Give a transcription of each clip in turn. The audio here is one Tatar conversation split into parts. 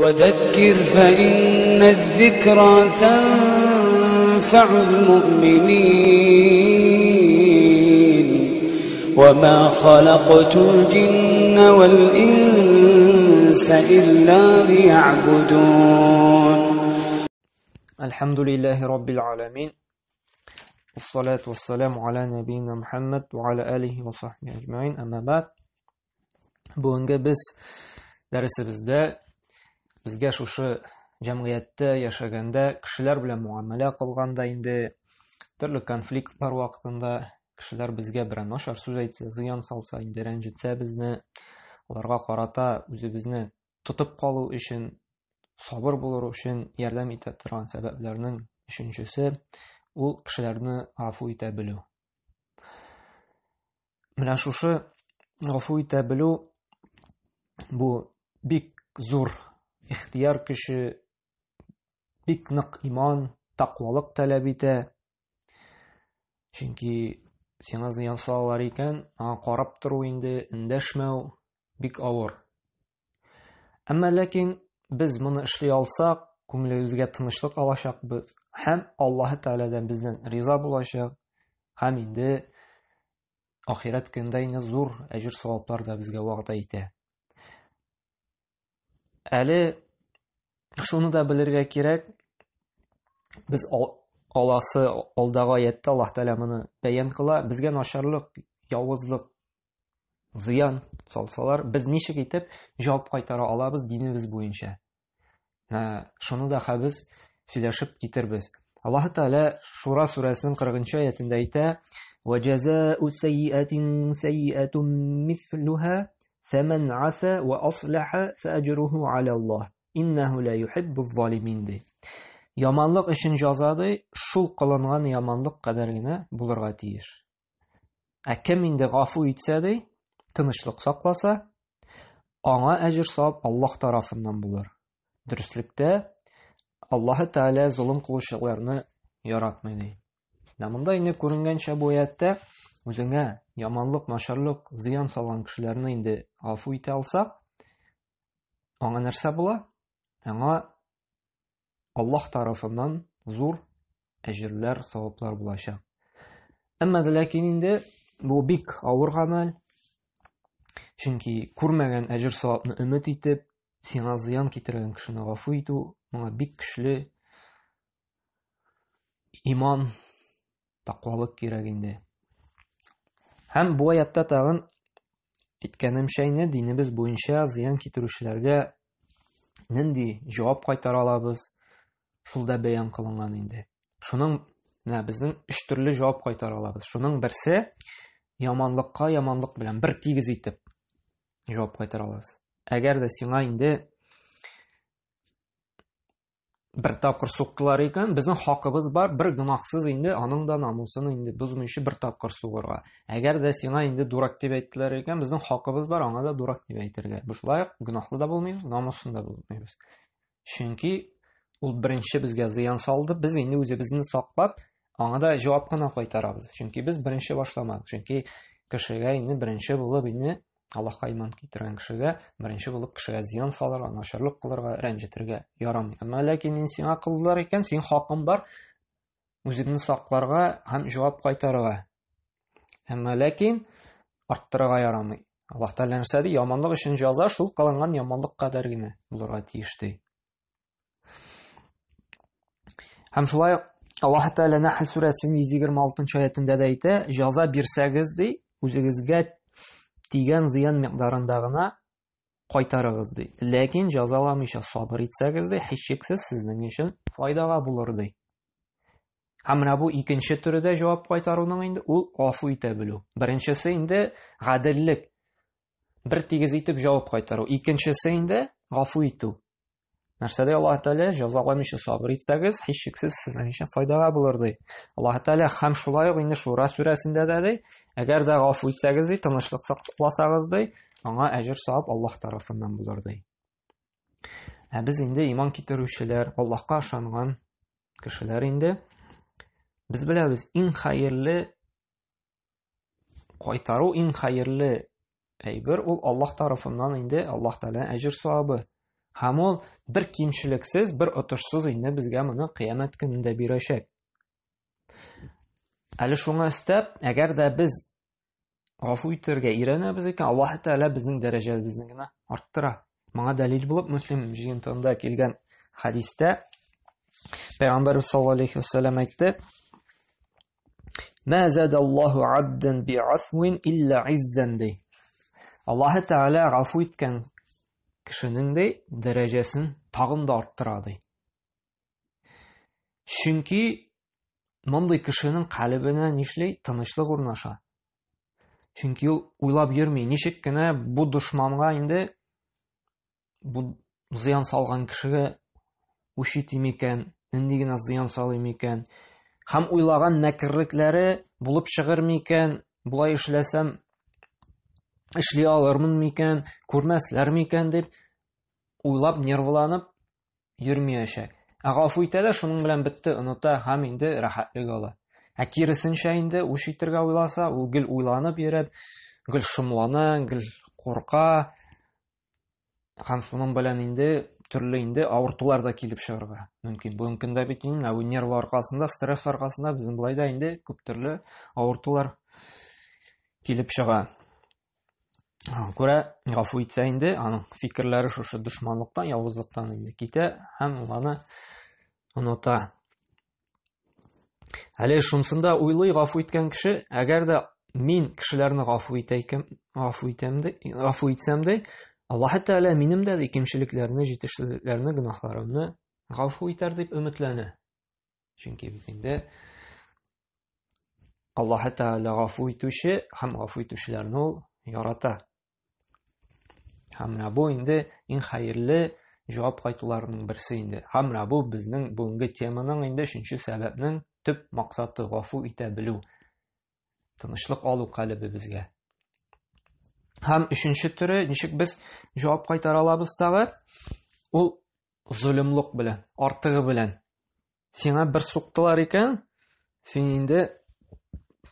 وذكر فإن الذكرى تنفع المؤمنين وما خلقت الجن والإنس إلا ليعبدون. الحمد لله رب العالمين، والصلاة والسلام على نبينا محمد وعلى آله وصحبه أجمعين، أما بعد. Бүгенге без дәресебездә безгә шушы җәмгыятьтә яшәгәндә, кешеләр белән муамәлә кылганда, инде төрле конфликтлар вакытында кешеләр безгә берәр начар сүз әйтсә, зыян салса, инде рәнҗетсә безне, аларга карата үзебезне тотып калу өчен, сабыр булыр өчен ярдәм итә торган сәбәпләрнең өченчесе ул кешеләрне гафу итә белү. Менә шушы гафу итә белү бу бик зур ихтияр көче, бик нык иман, тақвалык таләп итә. Чөнки сиңа зыян салалар икән, аңа карап тору инде, эндәшмәү бик авыр. Әмма ләкин без моны эшли алсак, күңелебезгә тынычлык алачакбыз һәм Аллаһы Тәгаләдән бездән риза булачак һәм инде ахирәт көнендә инде зур әҗер саваплар да безгә вәгъдә итә. Әле шуны да белергә кирәк, без аласы алдагы аятта Аллаһ Тәгалә моны бәян кыла, безгә начарлык, явызлык, зыян салсалар, без ничек итеп җавап кайтара алабыз динебез буенча? Менә шуны да хәбез сөйләшеп китербез. Аллаһ Тәгалә Шура сүрәсенең 40 аятендә әйтә: "Ва җазаኡ сайиатин сайиатун мислуха, фаман афа ва аслаха фаҗруху аля Аллаһ. Иннаху ла юхиббуз залимин" ди. Яманлык өчен җаза ди, шул кылынган яманлык кадәр генә булырга тиеш. Ә кем инде гафу итсә ди, тынычлык сакласа, аңа әҗер савап Аллаһ тарафыннан булыр. Дөреслектә Аллаһ Тәгалә золым кылучыларны яратмый ди. Менә монда инде күренгәнчә бу аятта үзеңә яманлык, начарлык, зыян салган кешеләрне инде гафу итә алсак, аңа нәрсә була? Аңа Аллаһ тарафыннан зур әҗерләр, саваплар булачак. Әмма дә ләкин инде бу бик авыр гамәл. Чөнки күрмәгән әҗер савапны өмет итеп, сиңа зыян китергән кешене гафу итү моңа бик көчле иман, тақвалык кирәк инде. Һәм бу аятта тагын әйткәнемчә инде динебез буенча зыян китерүчеләргә нинди җавап кайтара алабыз, шул да бәян кылынган инде. Шуның менә безнең өч төрле җавап кайтара алабыз. Шуның берсе яманлыкка яманлык белән бер тигез итеп җавап кайтара алабыз. Әгәр дә сиңа инде бер тапкыр суктылар икән, безнең хакыбыз бар, бер гөнаһсыз инде аның да намусын инде бозмыйча бер тапкыр сугырга. Әгәр дә сиңа инде дурак дип әйттеләр икән, безнең хакыбыз бар аңа да дурак дип әйтергә. Бу шулай ук гөнаһлы да булмыйбыз, намусын да булмыйбыз. Чөнки ул беренче безгә зыян салды, без инде үзебезне саклап, аңа да җавап кына кайтарабыз. Чөнки без беренче башламадык. Чөнки кешегә инде беренче булып инде Аллаһка иман китергән кешегә беренче булып кешегә зыян салырга, начарлык кылырга, рәнҗетергә ярамый. Әмма ләкин инде сиңа кылдылар икән, синең хакың бар үзеңне сакларга һәм җавап кайтарырга. Әмма ләкин арттырырга ярамый. Аллаһ Тәгалә нәрсә ди? Яманлык өчен җәза шул кылынган яманлык кадәр генә булырга тиеш ди. Һәм шулай ук Аллаһ Тәгалә Нәхл сүрәсенең 126 аятендә дә әйтә, җәза бирсәгез ди, үзегезгә тигән зыян микъдарында гына кайтарыгыз ди. Ләкин җәзаламыйча сабыр итсәгез ди, һичшиксез сезнең өчен файдага булыр ди. Һәм менә бу икенче төре дә җавап кайтаруның инде ул гафу итә белү. Беренчесе инде гаделлек. Бер тигез итеп җавап кайтару. Икенчесе инде гафу итү. Нәрсә ди Аллаһ Тәгалә? Җәзаламыйча сабыр итсәгез, һичшиксез сезнең өчен файдага булыр ди. Аллаһ Тәгалә һәм шулай ук инде Шура сүрәсендә дә ди, әгәр дә гафу итсәгез ди, тынычлык сакласагыз ди, аңа әҗер савап Аллаһ тарафыннан булыр ди. Ә без инде иман китерүчеләр, Аллаһка ышанган кешеләр инде без беләбез, иң хәерле кайтару, иң хәерле әйбер ул Аллаһ тарафыннан инде Аллаһ Тәгалә әҗер савабы. Һәм ул бер кимчелексез, бер отышсыз инде безгә моны кыямәт көнендә бирәчәк. Әле шуңа өстәп, әгәр дә без гафу итәргә өйрәнәбез икән, Аллаһ Тәгалә безнең дәрәҗәбезне генә арттыра. Моңа дәлил булып Муслим җыентыгында килгән хәдистә Пәйгамбәрбез саллаллаһу алейхи вәсәлләм әйтте: "Ма задаллаһу абдан би'афвин илля иззан" ди. Аллаһ Тәгалә гафу иткән кешенең ди дәрәҗәсен тагын да арттыра ди. Чөнки мондый кешенең калебенә нишли? Тынычлык урнаша. Чөнки ул уйлап йөрми, ничек кенә бу дошманга инде бу зыян салган кешегә үч итим икән, нинди генә зыян салыйм икән. Һәм уйлаган мәкерлекләре булып чыгыр микән, болай эшләсәм эшли алырмын микән, күрмәсләр микән дип уйлап нервланып йөрмиячәк. Ә гафу итә дә шуның белән бетте, оныта һәм инде рәхәтлек ала. Ә киресенчә инде үч итәргә уйласа, ул гел уйланып йөреп, гел шомлана, гел курка һәм шуның белән инде төрле инде авыртулар да килеп чыгарга мөмкин. Бүгенге көндә бит инде бу нерв аркасында, стресс аркасында безнең болай да инде күп төрле авыртулар килеп чыга. Күрә, гафу итсә инде, аның фикерләре шушы дошманлыктан, явызлыктан инде китә һәм ул аны оныта. Әле шунысын да уйлый гафу иткән кеше, әгәр дә мин кешеләрне гафу итә икән, гафу итәм ди, гафу итсәм ди, Аллаһ Тәгалә минем дә кимчелекләрне, җитешсезлекләрне, гөнаһларымны гафу итәр дип өметләнә. Чөнки бит инде Аллаһ Тәгалә гафу итүче һәм гафу итүчеләрне ул ярата. Һәм менә бу инде иң хәерле җавап кайтуларының берсе инде. Һәм менә бу безнең бүгенге теманың инде өченче сәбәпнең төп максаты гафу итә белү. Тынычлык алу калебебезгә. Һәм өченче төре, ничек без җавап кайтара алабыз тагы? Ул золымлык белән, артыгы белән. Сиңа бер суктылар икән, син инде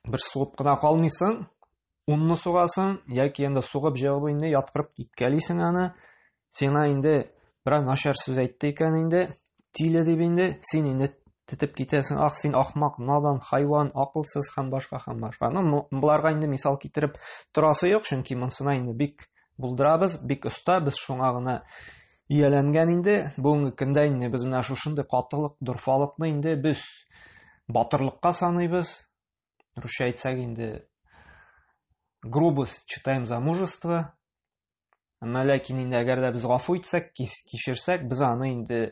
бер сугып кына калмыйсың, унны сугасың, яки инде сугып җыгып инде яткырып типкәлисең аны. Сиңа инде берәр начар сүз әйтте икән инде, тиле дип инде, син инде тетеп китәсең, ах, син ахмак, надан, хайван, акылсыз һәм башка һәм башка. Ну, боларга инде мисал китереп торасы юк, чөнки монсына инде бик булдырабыз, бик оста, без шуңа гына ияләнгән инде. Бүгенге көндә инде без менә шушындый катылык, дорфалыкны инде без батырлыкка саныйбыз. Русча әйтсәк инде грубость читаем за мужество. Әмма ләкин инде әгәр дә без гафу итсәк, кичерсәк, без аны инде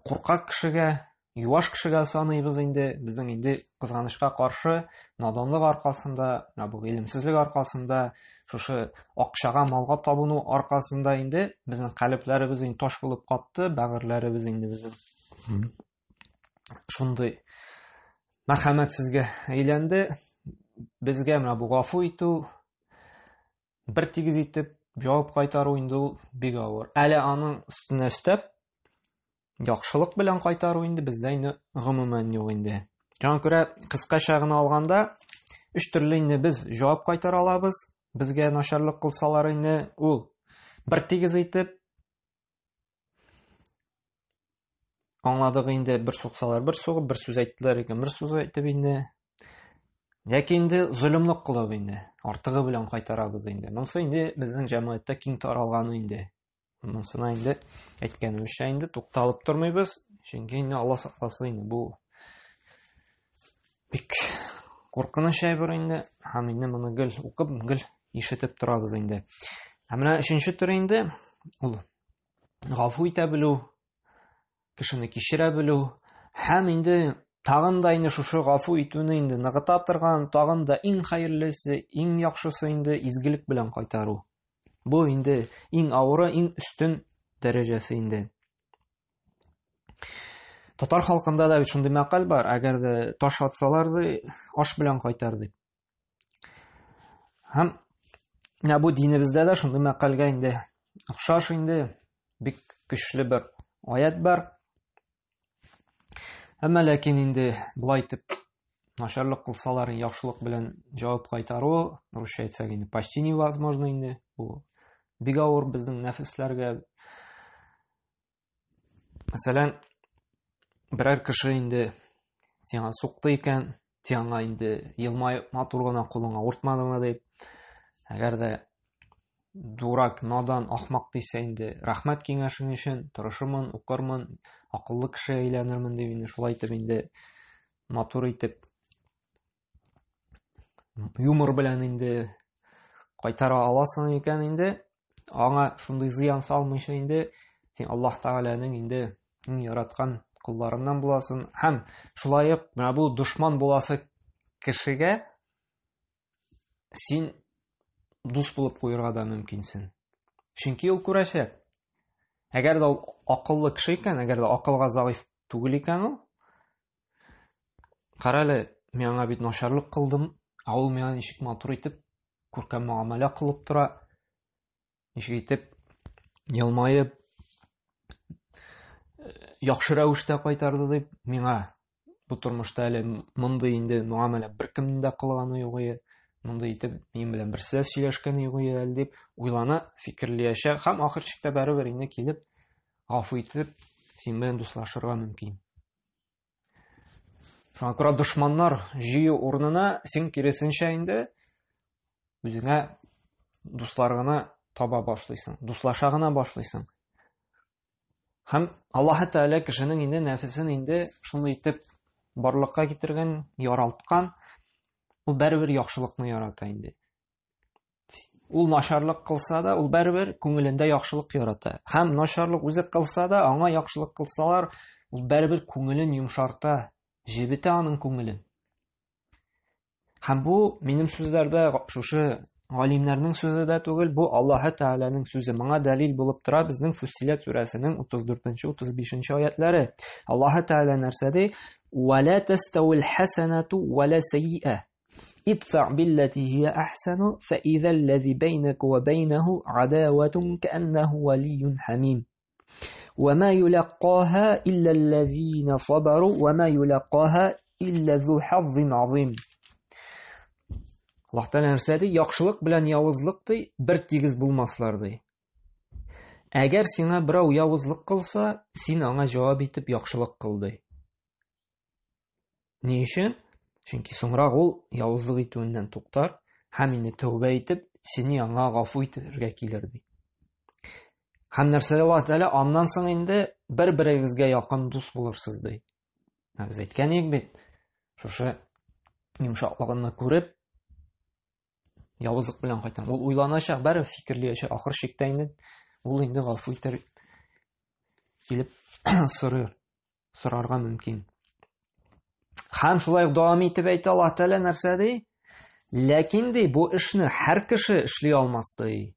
куркак кешегә, юаш кешегә саныйбыз инде. Безнең инде кызганычка каршы наданлык аркасында, менә бу гыйлемсезлек аркасында, шушы акчага, малга табыну аркасында инде безнең калебләребез инде таш булып катты, бәгырьләребез инде безнең шундый мәрхәмәтсезгә әйләнде. Безгә менә бу гафу итү, бер тигез итеп җавап кайтару инде ул бик авыр. Әле аның өстенә өстәп, яхшылык белән кайтару инде бездә инде гомумән юк инде. Шуңа күрә кыскача гына алганда, өч төрле инде без җавап кайтара алабыз. Безгә начарлык кылсалар инде ул бер тигез итеп Аңладык инде, бер суксалар бер сугып, бер сүз әйттеләр икән, бер сүз әйтеп инде. Яки инде золымлык кылып инде, артыгы белән кайтарабыз инде. Монысы инде безнең җәмгыятьтә киң таралганы инде. Монысына инде әйткәнебезчә инде тукталып тормыйбыз, чөнки инде Алла сакласын инде бу бик куркыныч әйбер инде. Һәм инде моны гел укып, гел ишетеп торабыз инде. Ә менә өченче төре инде ул гафу итә белү, кешене кичерә белү һәм инде тагын да инде шушы гафу итүне инде ныгыта торган, тагын да иң хәерлесе, иң яхшысы инде изгелек белән кайтару. Бу инде иң авыры, иң өстен дәрәҗәсе инде. Татар халкында да бит шундый мәкаль бар, әгәр дә таш атсалар ди, аш белән кайтар дип. Һәм менә бу динебездә дә шундый мәкальгә инде охшаш инде бик көчле бер аят бар. Әмма ләкин инде болай итеп начарлык кылсалар, яхшылык белән җавап кайтару, русча әйтсәк инде почти невозможно инде. Бу бик авыр безнең нәфесләргә. Мәсәлән, берәр кеше инде сиңа сукты икән, син аңа инде елмаеп матур гына кулыңа авыртмадымы дип, әгәр дә дурак, надан, ахмак дисә инде, рәхмәт киңәшең өчен, тырышырмын, укырмын, акыллы кешегә әйләнермен дип инде шулай итеп инде матур итеп юмор белән инде кайтара аласың икән инде, аңа шундый зыян салмыйча инде син Аллаһ Тәгаләнең инде иң яраткан колларыннан буласың. Һәм шулай ук менә бу дошман буласы кешегә син дус булып куерга да мөмкинсең. Чөнки ул күрәчәк. Әгәр дә ул акыллы кеше икән, әгәр дә акылга зәгыйфь түгел икән ул, Кара әле, мин аңа бит начарлык кылдым, ә ул миңа ничек матур итеп, күркәм мөгамәлә кылып тора. Ничек итеп елмаеп, яхшы рәвештә кайтарды дип, миңа бу тормышта әле мондый инде мөгамәлә беркемнең дә кылганы юк иде. Мондый итеп минем белән бер сүз сөйләшкәне юк иде әле дип уйлана, фикерләячәк һәм ахыр чиктә барыбер инде килеп гафу итеп, син белән дуслашырга мөмкин. Шуңа күрә дошманнар җыю урынына син киресенчә инде үзеңә дуслар гына таба башлыйсың, дуслаша гына башлыйсың. Һәм Аллаһ Тәгалә кешенең инде нәфесен инде шундый итеп барлыкка китергән, яралткан, ул бәребер яхшылыкны ярата инде. Ул начарлык кылса да, ул бәрібер күңелендә яхшылык ярата. Һәм начарлык үзе кылса да, аңа яхшылык кылсалар, ул бәрібер күңелен йомшарта, җебетә аның күңелен. Һәм бу минем сүзләрдә шушы галимнәрнең сүзе дә түгел, бу Аллаһы Тәгаләнең сүзе. Моңа дәлил булып тора безнең Фуссиләт сүрәсенең 34-35 аятлары. Аллаһы Тәгалә нәрсә ди? «Ва ла таставил хасанату ва ла сайиа. ادفع بالتي هي أحسن فإذا الذي بينك وبينه عداوة كأنه ولي حميم وما يلقاها إلا الذين صبروا وما يلقاها إلا ذو حظ عظيم. Аллаһ Тәгалә нәрсә ди? Яхшылык белән явызлык ди, бер тигез булмаслар ди. Әгәр сиңа берәү явызлык кылса, син аңа җавап итеп яхшылык кыл ди. Ни өчен? Чөнки соңрак ул явызлык итүеннән туктар һәм инде тәүбә итеп, сине аңа гафу итәргә килер ди. Һәм нәрсә Аллаһ Тәгалә аннан соң инде бер-берегезгә якын дус булырсыз ди. Без әйткән идек бит, шушы йомшаклыгын күреп, явызлык белән кайтам. Ул уйланачак, бәрібер фикерләячәк, ахыр чиктә инде ул инде гафу итәр килеп сорыр. Сорарга мөмкин. Һәм шулай ук дәвам итеп әйтә Аллаһ Тәгалә нәрсә ди? Ләкин ди, бу эшне һәр кеше эшли алмас ди.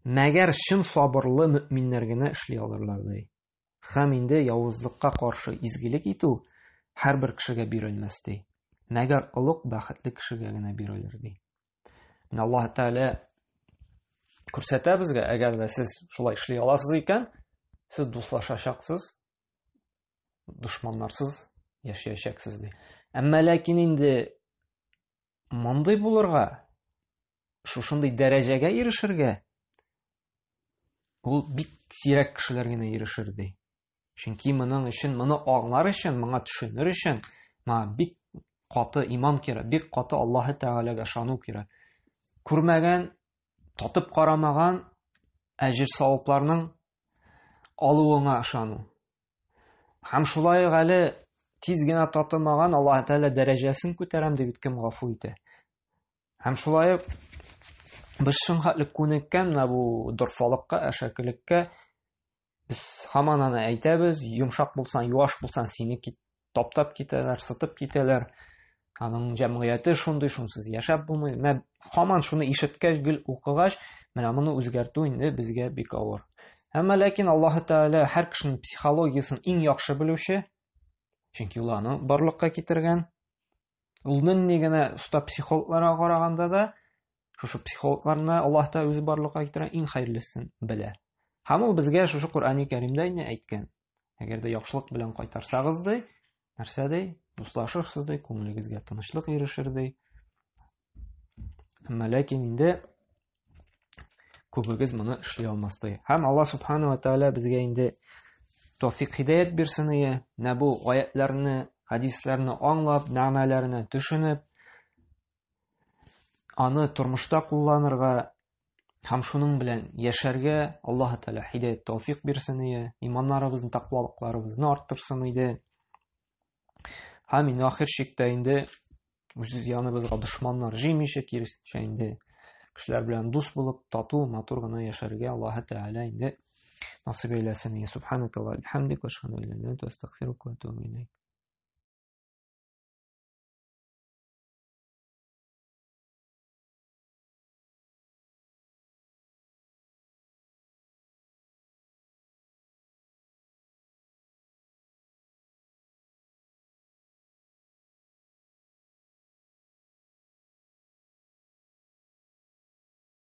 Мәгәр чын сабырлы мөэминнәр генә эшли алырлар ди. Һәм инде явызлыкка каршы изгелек итү һәрбер кешегә бирелмәс ди. Мәгәр олуг бәхетле кешегә генә бирелер ди. Менә Аллаһ Тәгалә күрсәтә безгә, әгәр дә сез шулай эшли аласыз икән, сез дуслашачаксыз, дошманнарсыз яшәячәксез ди. Әмма ләкин инде мондый булырга, шушындый дәрәҗәгә ирешергә ул бик сирәк кешеләр генә ирешер ди. Чөнки моның өчен, моны аңлар өчен, моңа төшенер өчен, моңа бик каты иман кирәк, бик каты Аллаһы Тәгаләгә ышану кирәк. Күрмәгән, татып карамаган әҗер савапларның алуыңа ышану. Һәм шулай ук әле тиз генә татымаган Аллаһы Тәгалә дәрәҗәсен күтәрәм дип кем гафу итә. Һәм шулай ук без шуңа күнеккән менә бу дорфалыкка, әшәкелеккә Без һаман аны әйтәбез, йомшак булсаң, юаш булсаң, сине кит, таптап китәләр, сытып китәләр. Аның җәмгыяте шундый, шунсыз яшәп булмый. Менә һаман шуны ишеткәч, гел укыгач, менә моны үзгәртү инде безгә бик авыр. Әмма ләкин Аллаһы Тәгалә һәр кешенең психологиясен иң яхшы белүче, чөнки ул аны барлыкка китергән. Ул нинди генә оста психологларга караганда да, шушы психологларны Аллаһ та үзе барлыкка китерә, иң хәерлесен белә. Һәм ул безгә шушы Коръәни Кәримдә инде әйткән. Әгәр дә яхшылык белән кайтарсагыз ди, нәрсә ди? Дуслашырсыз ди, күңелегезгә тынычлык ирешер ди. Әмма ләкин инде күбегез моны эшли алмас ди. Һәм Аллаһ субхану ва тааля безгә инде Тәүфик һидаят бирсен ие. Менә бу аятларны, хәдисләрне аңлап, мәгънәләренә төшенеп, аны тормышта кулланырга һәм шуның белән яшәргә Аллаһ Тәгалә һидаят тәүфик бирсен ие. Иманнарыбызны, тәкъвалыкларыбызны арттырсын иде. Һәм инде ахир чиктә инде үз яныбызга дошманнар җыймыйча, киресенчә инде кешеләр белән дус булып, тату, матур гына яшәргә Аллаһ Тәгалә инде насыйп әйләсен. Субханакаллаһ, бихамдик, ва ашһаду ан ла иляха илля анта, астагфирука ва атубу илейк.